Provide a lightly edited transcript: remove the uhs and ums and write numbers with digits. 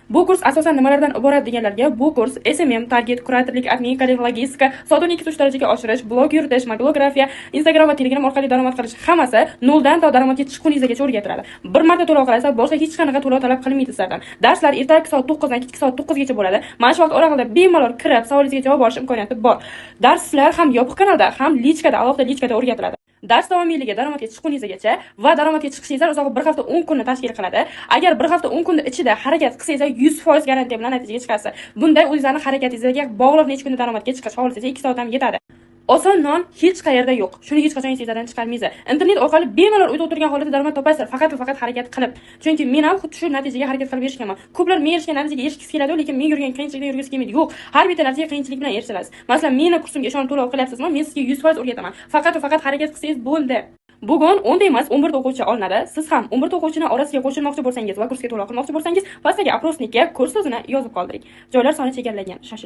Bu kurs asosan nimalardan iborat deganlarga, bu kurs SMM, target, kuratorlik, adminkalik, logistika, sotuvni 2-3 darajaga oshirish, blog yuritish, mobilografiya, Instagram va Telegram orqali daromad qilish, hammasi noldan to daromadga chiqquningizgacha o'rgatiladi. Bir marta to'lov qilasiz, boshqa hech qanaqa to'lov talab qilmaydi sizlardan. Darslar ertalabki soat 9 dan kechki soat 9 gacha bo'ladi. Mana shu vaqt oralig'ida bemalol kirib, savolingizga javob olish imkoniyati bor. Darslar ham yopiq kanalda, ham личка da, alohida личка da o'rgatiladi. Dars davomiyligi daromadga chiqquningizgacha va daromadga chiqishingizdan uzog'i bir hafta 10 kunni tashkil qiladi. Agar bir hafta 10 kunni ichida harakat qilsangiz, 100% garantiya bilan natijaga chiqasiz. Bunday o'zingizni harakatingizga bog'liq necha kunda daromadga chiqish, xohlasangiz 2 soat ham yetadi. Oson non hech qayerda yo'q. Shuni hech qachon esingizdan chiqarmaysiz. Internet orqali bemalol uyda o'tirgan holatda daromad topasizlar, faqat va faqat harakat qilib. Chunki men ham xuddi shu natijaga harakat qilib erishganman. Ko'plar men erishgan natijaga erishgisi keladi, lekin men yurgan qiyinchilikdan yurgisi kelmaydi. Yo'q, har bitta narsaga qiyinchilik bilan erishilasiz. Masalan, meni kursimga ishonib to'lov qilyapsizmi? Men sizga 100% o'rgataman. Faqat va faqat harakat qilsangiz bo'ldi. Bugun 10 ta emas, 11 ta o'quvchi olinadi. Siz ham 11 ta o'quvchini orasiga qo'shilmoqchi bo'lsangiz va kursga to'lov qilmoqchi bo'lsangiz, pastdagi опросник ka kurs so'zini yozib qoldiring. Joylar soni chegaralangan. Shoshiling.